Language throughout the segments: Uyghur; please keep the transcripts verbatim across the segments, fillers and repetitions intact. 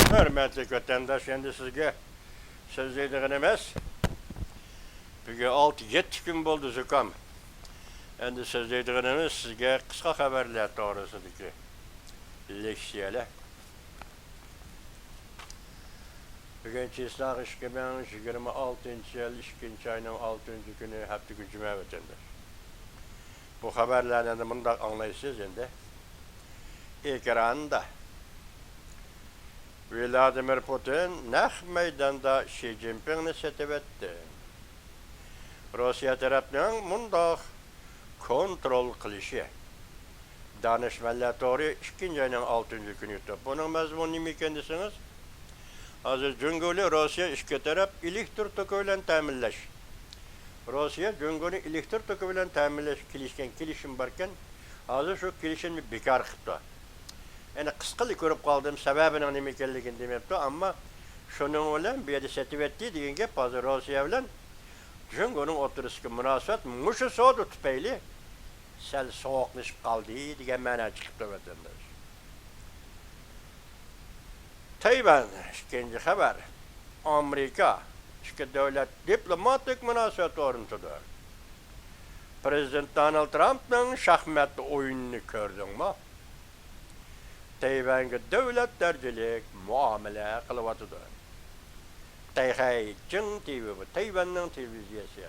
ھۆرمەتلىك ۋەتەنداش، ئەمدى سىزگە سۆزلەيدىغىنىمىز، بۈگۈن ئالتە يەتتە كۈن بولدى زۇكام. ئەمدى سۆزلەيدىغىنىمىز سىزگە قىسقا خەۋەرلەر توغرىسىدىكى لېكسىيەلەر. بۈگۈن چىسلاغ ئىككى مىڭ يىگىرمە ئالتىنچى يىل ئىككىنچى ئاينىڭ ئالتىنچى كۈنى، ھەپتىكۈن جۈمە ۋەتەنداش. بۇ خەۋەرلەرنى مۇنداق ئاڭلايسىز ئەمدى. ئېكراندا ۋلادىمىر پۇتىن نەق مەيداندا شى جىنپىڭنى سېتىۋەتتى. روسىيە تەرەپنىڭ مۇنداق كونترول قىلىشى. دانىشمەنلەر تورى ئىككىنچى ئاينىڭ ئالتىنچى كۈنى يۇتۇپ. بۇنىڭ مەزمۇنى نېمە ئىكەن دېسىڭىز، ھازىر جۇڭگو بىلەن روسىيە ئىككى تەرەپ ئېلېكتر توكى بىلەن تەمىنلەش. روسىيە جۇڭگونى ئېلېكتر توكى بىلەن تەمىنلەش كېلىشكەن كېلىشىم باركەن، ھازىر شۇ كېلىشىمنى بىكار قىپتۇ. يەنى قىسقىلا كۆرۈپ قالدىم، سەۋەبىنىڭ نېمە ئىكەنلىكىنى دېمەپتۇ، ئەمما شۇنىڭ بىلەن بۇ يەردە سېتىۋەتتى دېگەن گەپ ھازىر روسىيە بىلەن جۇڭگونىڭ ئوتتۇرىسىدىكى مۇناسىۋەت مۇشۇ سودا تۈپەيلى سەل سوغۇقلىشىپ قالدى دېگەن مەنە چىقىپتۇ، ۋەتەنداش. تەيۋەن، ئىككىنچى خەۋەر. ئامېرىكا ئىككى دۆلەت دىپلوماتىك مۇناسىۋەت ئورنىتىدۇ. پىرېزىدېنت دونالد ترامپنىڭ شاھمات ئويۇنىنى كۆردۈڭمۇ؟ تەيۋەنگە دۆلەت دەرىجىلىك مۇئامىلە قىلىۋاتىدۇ. تەيخەي جىڭ تىۋى، بۇ تەيۋەننىڭ تېلېۋىزىيەسى.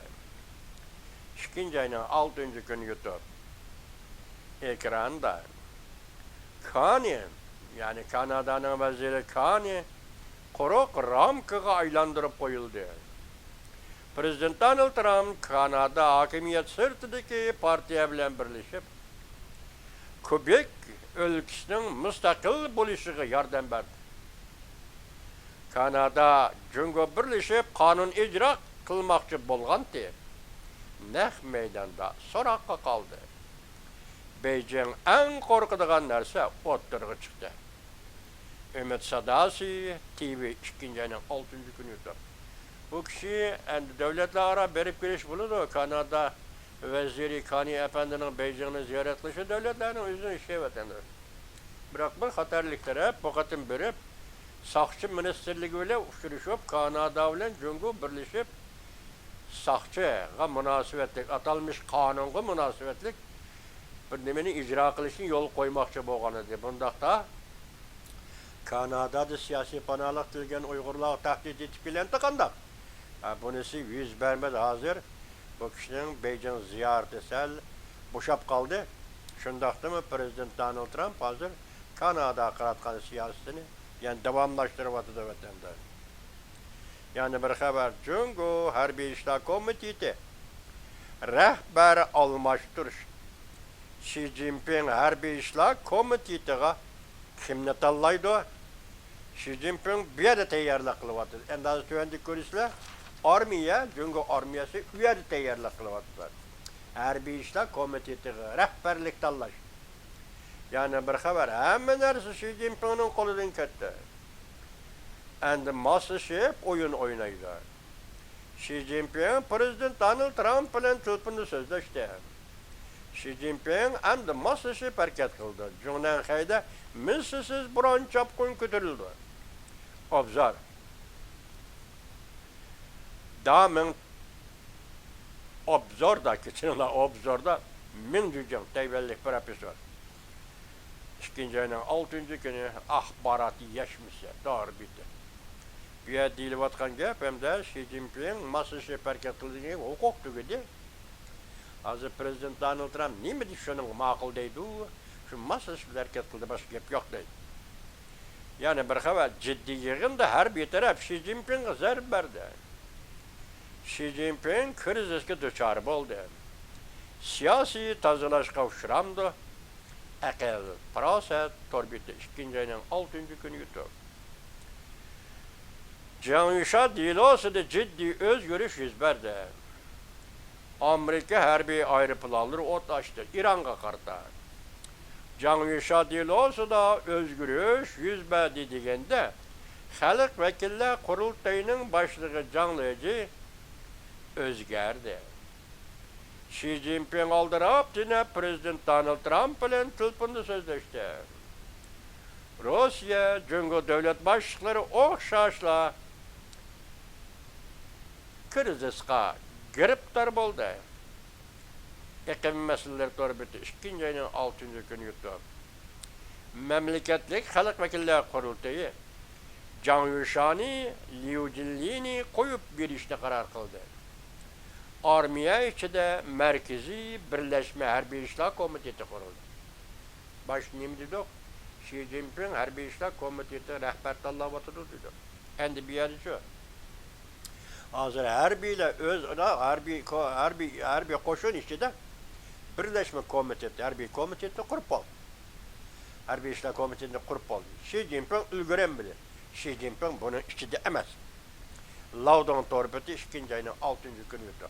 ئىككىنچى ئاينىڭ ئالتىنچى كۈنى يۇتۇپ. ئېكراندا كانى، يەنى كانادانىڭ ۋەزىرى كانى قۇرۇق رامكىغا ئايلاندۇرۇپ قويۇلدى. پىرېزىدېنت دونالد ترامپ كانادا ھاكىمىيەت سىرتىدىكى پارتىيە بىلەن بىرلىشىپ، كۇبېك ئۆلكىسىنىڭ مۇستەقىل بولۇشىغا ياردەم بەردى. كانادا جۇڭگو بىرلىشىپ قانۇن ئىجرا قىلماقچى بولغانتى، نەق مەيداندا سوراققا قالدى. بېيجىڭ ئەڭ قورقىدىغان نەرسە ئوتتۇرىغا چىقتى. ئۈمىد ساداسى، تىۋى، ئىككىنچى ئاينىڭ ئالتىنچى كۈنى يۇتۇپ. بۇ كىشى ئەمدى دۆلەتلەر ئارا بېرىپ كېلىش بولىدۇ. كانادا ۋەزىرى كانى ئەپەندىنىڭ بېيجىڭنى زىيارەت قىلىشى دۆلەتلەرنىڭ ئۆزىنىڭ ئىشى، ۋەتەنداش. بىراق بىر خەتەرلىك تەرەپ، بۇ قېتىم بېرىپ، ساقچى مىنىستىرلىكى بىلەن ئۇچرىشىپ، كانادا بىلەن جۇڭگو بىرلىشىپ، ساقچىغا مۇناسىۋەتلىك، ئاتالمىش قانۇنغا مۇناسىۋەتلىك بىر نېمىنى ئىجرا قىلىشنى يولغا قويماقچى بولغان ئىدى. بۇنداقتا كانادادا سىياسىي پاناھلىق تىلىگەن ئۇيغۇرلارغا تەھدىت يېتىپ كېلەمتى قانداق؟ ھە، بۇنىسى يۈز بەرمىدى ھازىر. بۇ كىشىنىڭ بېيجىڭ زىيارىتى سەل بوشاپ قالدى. شۇنداقتىمۇ پىرېزىدېنت دونالد ترامپ ھازىر كاناداغا قاراتقان سىياسىتىنى يەنە داۋاملاشتۇرۇۋاتىدۇ، ۋەتەنداش. يەنە بىر خەۋەر، جۇڭگو ھەربىي ئىشلار كومىتېتى رەھبەر ئالماشتۇرۇش. شى جىنپىڭ ھەربىي ئىشلار كومىتېتىغا كىمنى تاللايدۇ؟ شى جىنپىڭ بۇ يەردە تەييارلىق قىلىۋاتىدۇ. ئەمدى ھازىر تۆۋەندە كۆرىسىلەر، ئارمىيە، جۇڭگو ئارمىيەسى ئۇ يەردە تەييارلىق قىلىۋاتىدۇ. ھەربىي ئىشلار كومىتېتىغا رەھبەرلىك تاللاش. يەنە بىر خەۋەر، ھەممە نەرسە شى جىنپىڭنىڭ قولىدىن كەتتى. ئەمدى ماسلىشىپ ئويۇن ئوينايدۇ. شى جىنپىڭ پىرېزىدېنت دونالد ترامپ بىلەن تېلېفوندا سۆزلەشتى. شى جىنپىڭ ئەمدى ماسلىشىپ ھەرىكەت قىلىدۇ. جۇڭنەنخەيدە مىسلىسىز بوران-چاپقۇن كۆتۈرۈلىدۇ. ئوبزور. دامىڭ ئوبزوردا، كېچىرىڭلار، ئوبزوردا مىڭ جۈجياڭ، تەيۋەنلىك پروفېسسور. ئىككىنچى ئاينىڭ ئالتىنچى كۈنى ئاخبارات يەشمىسى تور بېتى. بۇ يەردە دېيىلىۋاتقان گەپ، ھەمدە شى جىنپىڭ ماسلىشىپ ھەرىكەت قىلىدىغان ھوقۇق تۈگىدى. ھازىر پىرېزىدېنت دونالد ترامپ نېمە دېسە شۇنىڭغا ماقۇل دەيدۇ، شۇ ماسلىشىپ ھەرىكەت قىلدى، باشقا گەپ يوق دەيدۇ. يەنە بىر خەۋەر، جىددىي يىغىندا ھەربىي تەرەپ شى جىنپىڭغا زەربە بەردى. شى جىنپىڭ كىرىزىسكە دۇچار بولدى. سىياسىي تازىلاشقا ئۇچرامدۇ؟ ئەقىل، پاراسەت تور بېتى، ئىككىنچى ئاينىڭ ئالتىنچى كۈنى يۇتۇپ. جياڭيۈشا دېلوسىدا جىددىي ئۆزگىرىش يۈز بەردى. ئامېرىكا ھەربىي ئايروپىلانلىرى ئوت ئاچتى ئىرانغا قارىتا. جياڭيۈشا دېلوسىدا ئۆزگىرىش يۈز بەردى دېگەندە، خەلق ۋەكىللەر قۇرۇلتىيىنىڭ باشلىقى جاڭ لېجى ئۆزگەردى. شى جىنپىڭ ئالدىراپ يەنە پىرېزىدېنت دونالد ترامپ بىلەن تېلېفوندا سۆزلەشتى. روسىيە، جۇڭگو دۆلەت باشلىقلىرى ئوخشاشلا كىرىزىسقا گىرىپتار بولدى. ئېقىم مەسىلىلىرى تور بېتى، ئىككىنچى ئاينىڭ ئالتىنچى كۈنى يۇتۇپ، مەملىكەتلىك خەلق ۋەكىللەر قۇرۇلتىيى جاڭ يۈشانى، ليۇ جىنلىنى قويۇپ بېرىشنى قارار قىلدى. ئارمىيە ئىچىدە مەركىزىي بىرلەشمە ھەربىي ئىشلار كومىتېتى قۇرۇلدى. باشتا نېمە دېدۇق؟ شى جىنپىڭ ھەربىي ئىشلار كومىتېتى رەھبەر تاللاۋاتىدۇ دېدۇق. ئەمدى بۇ يەردىچۇ؟ ھازىر ھەربىيلەر ئۆزئارا ھەربىي كو-، ھەربىي، ھەربىي قوشۇن ئىچىدە بىرلەشمە كومىتېت، ھەربىي كومىتېتنى قۇرۇپ بولدى. ھەربىي ئىشلار كومىتېتىنى قۇرۇپ بولدى. شى جىنپىڭ ئۈلگۈرەلمىدى. شى جىنپىڭ بۇنىڭ ئىچىدە ئەمەس. لاۋدۇڭ تور بېتى، ئىككىنچى ئاينىڭ ئالتىنچى كۈنى ئۆتتى.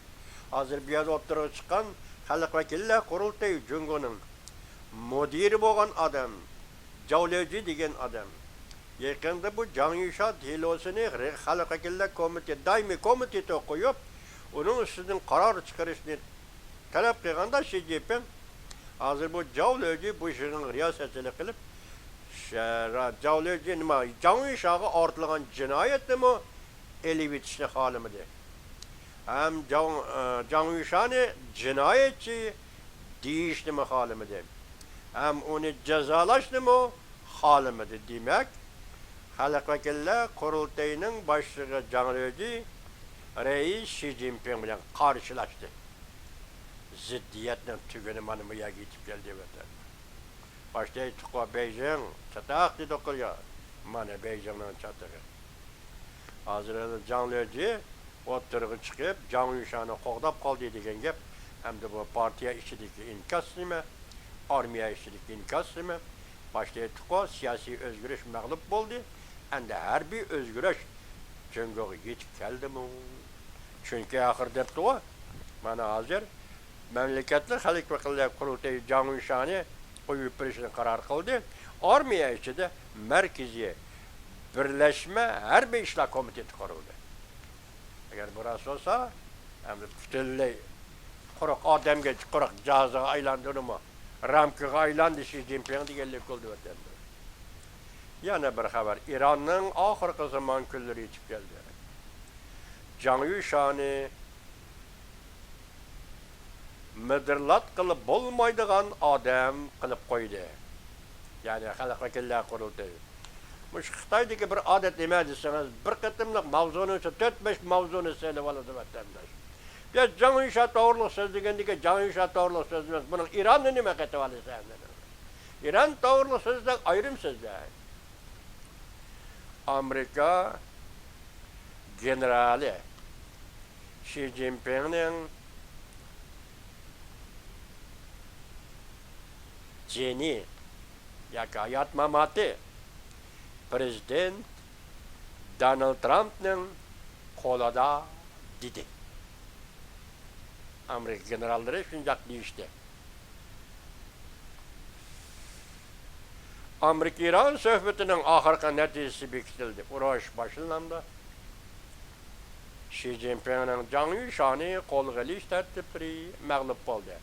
ھازىر بۇ يەردە ئوتتۇرىغا چىققان خەلق ۋەكىللەر قۇرۇلتىيى جۇڭگونىڭ مۇدىرى بولغان ئادەم، جاۋ لېجى دېگەن ئادەم. يېقىندا بۇ جاڭ يۈشا دېلوسىنى خەلق ۋەكىللەر كومىتېتى، دائىمىي كومىتېتىغا قويۇپ، ئۇنىڭ ئۈستىدىن قارار چىقىرىشنى تەلەپ قىلغاندا، شى جىنپىڭ ھازىر بۇ جاۋ لېجى بۇ ئىشنىڭ رىياسەتچىلىك قىلىپ، شە-، را-، جاۋ لېجى نېمە، جاڭ يۈشاغا ئارتىلغان جىنايەتنىمۇ ئېلىۋېتىشنى خالىمىدى. ھەم جاڭ، ئە، جاڭ يۈشانى جىنايەتچى دېيىشنىمۇ خالىمىدى. ھەم ئۇنى جازالاشنىمۇ خالىمىدى. دېمەك، خەلق ۋەكىللەر قۇرۇلتىيىنىڭ باشلىقى جاڭ لېجى رەئىس شى جىنپىڭ بىلەن قارشىلاشتى. زىددىيەتنىڭ تۈگۈنى مانا بۇ يەرگە يېتىپ كەلدى، ۋەتەن. باشتا ئېيتتۇققۇ، بېيجىڭ چاتاق دېدۇققۇ يا. مانا بېيجىڭنىڭ چاتىقى. ھازىر جاڭ لېجى ئوتتۇرىغا چىقىپ، جاڭ يۈشانى قوغداپ قالدى دېگەن گەپ. ئەمدى بۇ پارتىيە ئىچىدىكى ئىنكاس نېمە؟ ئارمىيە ئىچىدىكى ئىنكاس نېمە؟ باشتا ئېيتتۇققۇ، سىياسىي ئۆزگىرىش مەغلۇپ بولدى. ئەمدى ھەربىي ئۆزگىرىش جۇڭگوغا يېتىپ كەلدىمۇ؟ چۈنكى ئاخىر دەپتىغۇ، مانا ھازىر مەملىكەتلىك خەلق ۋەكىللەر قۇرۇلتىيى جاڭ يۈشانى قويۇپ بېرىشنى قارار قىلدى. ئارمىيە ئىچىدە مەركىزىي بىرلەشمە ھەربىي ئىشلار كومىتېتى قۇرۇلدى. ئەگەر بۇ راست بولسا، ئەمدى پۈتۈنلەي قۇرۇق ئادەمگە، قۇرۇق جاھازغا ئايلاندى نېمە، رامكىغا ئايلاندى شى جىنپىڭ دېگەنلىك بولدى ۋەتەندە. يەنە بىر خەۋەر، ئىراننىڭ ئاخىرقى زامان كۈنلىرى يېتىپ كەلدى. جاڭ يۈشانى مىدىرلاتقىلى بولمايدىغان ئادەم قىلىپ قويدى. يەنى خەلق ۋەكىللەر قۇرۇلتىيى. مۇشۇ خىتايدىكى بىر ئادەت نېمە دېسىڭىز، بىر قېتىملىق ماۋزۇنى، تۆت بەش ماۋزۇنى سېلىۋالىدۇ ۋەتەنداش. بىز جاڭ يۈشا توغرۇلۇق سۆزلىگەندىكىن جاڭ يۈشا توغرۇلۇق سۆزلىمەس، بۇنىڭ ئىراننى نېمە قېتىۋالىسەن؟ ئىران توغرۇلۇق سۆزلەڭ، ئايرىم سۆزلەڭ. ئامېرىكا گېنېرالى شى جىنپىڭنىڭ جېنى ياكى ھايات ماماتى پىرېزىدېنت دونالد ترامپنىڭ قولىدا دېدى. ئامېرىكا گېنېراللىرى شۇنداق دېيىشتى. ئامېرىكا-ئىران سۆھبىتىنىڭ ئاخىرقى نەتىجىسى بېكىتىلدى. ئۇرۇش باشلىنامدۇ؟ شى جىنپىڭنىڭ جاڭ يۈشانى قولغا ئېلىش تەرتىپلىرى مەغلۇپ بولدى.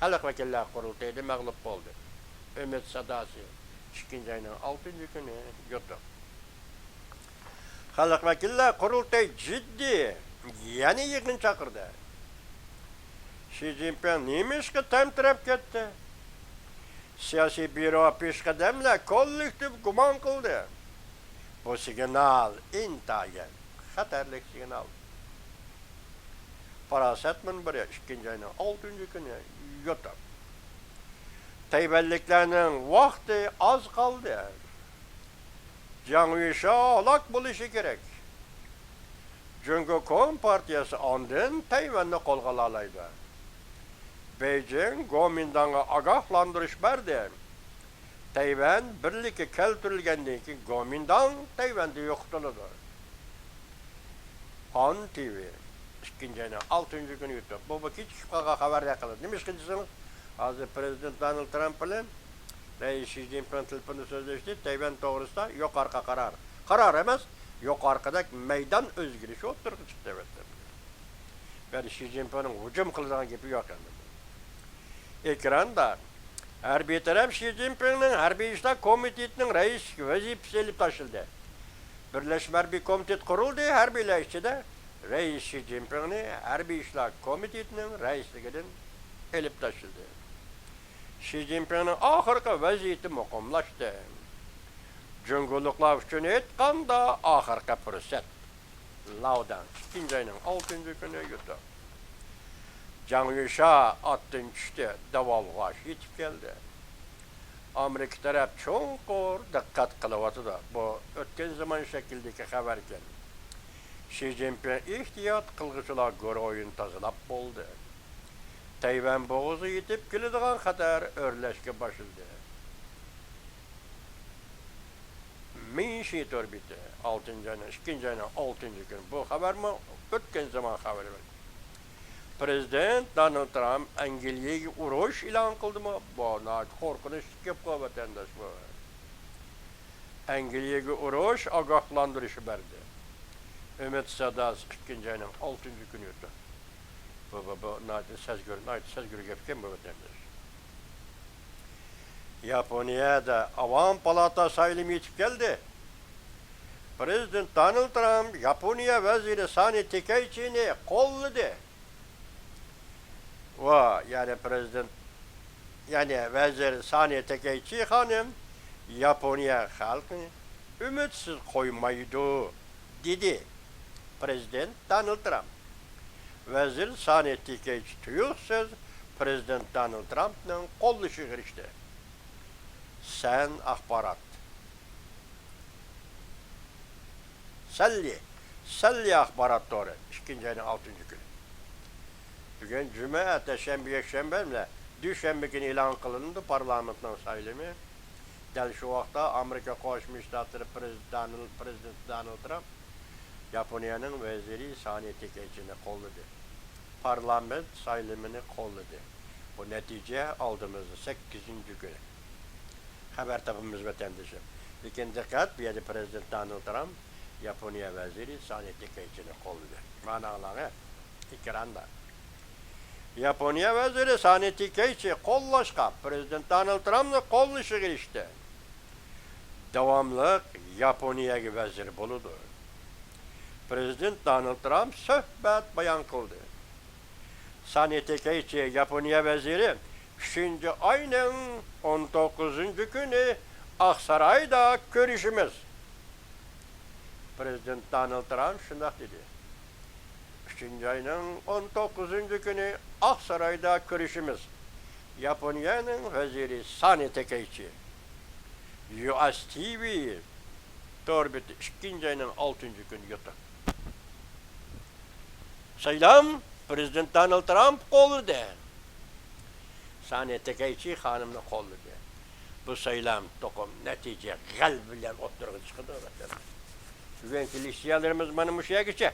خەلق ۋەكىللەر قۇرۇلتىيىدا مەغلۇپ بولدى. ئۈمىد ساداسى، ئىككىنچى ئاينىڭ ئالتىنچى كۈنى يوتۇق. خەلق ۋەكىللەر قۇرۇلتىيى جىددىي يەنە يىغىن چاقىردى. شى جىنپىڭ نېمىشقا تەمتىرەپ كەتتى؟ سىياسىي بيۇرو پېشقەدەملەر كوللېكتىپ گۇمان قىلدى. بۇ سىگنال ئىنتايىن خەتەرلىك سىگنال. پاراسەت مۇنبىرى، ئىككىنچى ئاينىڭ ئالتىنچى كۈنى، يوتۇپ. تەيۋەنلىكلەرنىڭ ۋاقتى ئاز قالدى. جاڭ يۈشا ھالاك بولۇشى كېرەك. جۇڭگو كومپارتىيەسى ئاندىن تەيۋەننى قولغا ئالالايدۇ. بېيجىڭ گومىنداڭغا ئاگاھلاندۇرۇش بەردى. تەيۋەن بىرلىككە كەلتۈرۈلگەندىن كېيىن گومىنداڭ تەيۋەندە يوقىتىلىدۇ. ئان تىۋى، ئىككىنچى ئاينىڭ ئالتىنچى كۈنى يوتۇپ. بۇ، بۇ كېچىكىپ قالغان خەۋەردەك قىلىدۇ. نېمىشقا دېسىڭىز، ھازىر پىرېزىدېنت دونالد ترامپ بىلەن رەئىس شى جىنپىڭ تېلېفوندا سۆزلەشتى. تەيۋەن توغرىسىدا يوقارقا قارار. قارار ئەمەس، يوقارقىدەك مەيدان ئۆزگىرىشى ئوتتۇرىغا چىقتى، ئەلۋەتتە. يەنى شى جىنپىڭنىڭ ھۇجۇم قىلىدىغان گېپى يوق ئەمدى. ئېكراندا ھەربىي تەرەپ شى جىنپىڭنىڭ ھەربىي ئىشلار كومىتېتىنىڭ رەئىسلىك ۋەزىپىسى ئېلىپ تاشلىدى. بىرلەشمە ھەربىي كومىتېت قۇرۇلدى، ھەربىيلەر ئىچىدە رەئىس شى جىنپىڭنى ھەربىي ئىشلار كومىتېتىنىڭ رەئىسلىكىدىن ئېلىپ تاشلىدى. شى جىنپىڭنىڭ ئاخىرقى ۋەزىيىتى مۇقىملاشتى. جۇڭگولۇقلار ئۈچۈن ئېيتقاندا، ئاخىرقى پۇرسەت. لاۋداڭ، ئىككىنچى ئاينىڭ ئالتىنچى كۈنى يوتۇق. جاڭ يۈشا ئاتتىن چۈشتى، داۋالغۇش يېتىپ كەلدى. ئامېرىكا تەرەپ چوڭقۇر دىققەت قىلىۋاتىدۇ. بۇ ئۆتكەن زامان شەكلىدىكى خەۋەركەن. شى جىنپىڭ ئېھتىيات قىلغۇچىلار گۇرۇھىنى تازىلاپ بولدى. تەيۋەن بوغۇزىغا يېتىپ كېلىدىغان خەتەر ئۆرلەشكە باشلىدى. مىنشى تور بېتى، ئالتىنچى ئاينىڭ، ئىككىنچى ئاينىڭ ئالتىنچى كۈنى. بۇ خەۋەرمۇ ئۆتكەن زامان خەۋىرى. پرېزىدېنت دونالد ترامپ ئەنگلىيەگە ئۇرۇش ئېلان قىلدىمۇ؟ بۇ ناھايىتى قورقۇنچلۇق گەپقۇ، ۋەتەنداش، بۇ. ئەنگلىيەگە ئۇرۇش ئاگاھلاندۇرۇشى بەردى. ئۈمىد ساداسى، ئىككىنچى ئاينىڭ ئالتىنچى كۈنى يوتۇق. بۇ، بۇ، بۇ ناھايىتى سەزگۈر، ناھايىتى سەزگۈر گەپكەن بۇ، ۋەتەنداش. ياپونىيەدە ئاۋام پالاتا سايلىمى يېتىپ كەلدى. پرېزىدېنت دونالد ترامپ ياپونىيە ۋەزىرى سانى تېكەيچىنى قوللىدى. ۋا، يەنى پرېزىدېنت، يەنى ۋەزىر سانى تېكەيچى خانىم ياپونىيە خەلقىنى ئۈمىدسىز قويمايدۇ، دېدى پرېزىدېنت دونالد ترامپ. ۋەزىر سانى تېكەيچى تۇيۇقسىز پرېزىدېنت دونالد ترامپنىڭ قوللىشىغا ئېرىشتى. سەن ئاخبارات. سەللى، سەللى ئاخبارات تورى، ئىككىنچى ئاينىڭ ئالتىنچى كۈنى. بۈگۈن جۈمە، ئەتە شەنبە، يەكشەنبە بىلەن دۈشەنبە كۈنى ئېلان قىلىنىدۇ پارلامېنتنىڭ سايلىمى. دەل شۇ ۋاقىتتا ئامېرىكا قوشما شتاتلىرى پرېزىدېنت دونالد، پرېزىدېنت دونالد ترامپ ياپونىيەنىڭ ۋەزىرى سانى تېكەيچىنى قوللىدى. پارلامېنت سايلىمىنى قوللىدى. بۇ نەتىجە ئالدىمىزدا سەككىزىنچى كۈنى. خەۋەر تاپىمىز، ۋەتەندىشىم. لېكىن دىققەت، بۇ يەردە پرېزىدېنت دونالد ترامپ ياپونىيە ۋەزىرى سانى تېكەيچىنى قوللىدى. مانا ئاڭلاڭ، ئېكراندا. ياپونىيە ۋەزىرى سانى تېكەيچى قوللاشقا پرېزىدېنت دونالد ترامپنى قوللىشىغا ئېرىشتى. داۋاملىق ياپونىيەگە ۋەزىر بولىدۇ. پرېزىدېنت دونالد ترامپ سۆھبەت بايان قىلدى. سانى تېكەيچى ياپونىيە ۋەزىرى ئۈچىنچى ئاينىڭ ئون توققۇزىنچى كۈنى ئاقسارايدا كۆرۈشىمىز. پرېزىدېنت دونالد ترامپ شۇنداق دېدى. ئۈچىنچى ئاينىڭ ئون توققۇزىنچى كۈنى ئاقسارايدا كۆرۈشىمىز. ياپونىيەنىڭ ۋەزىرى سانى تېكەيچى. يۇ ئېس تى ۋى تور بېتى، ئىككىنچى ئاينىڭ ئالتىنچى كۈنى يوتۇق. سايلام پرېزىدېنت دونالد ترامپ قوللىدى. سانى تېكەيچى خانىمنى قوللىدى. بۇ سايلام توقۇم نەتىجە غەلىبە بىلەن ئوتتۇرىغا چىقىدۇ، ئەلۋەتتە. بۈگۈنكى لېكسىيەلىرىمىز مانا مۇشۇ يەرگىچە.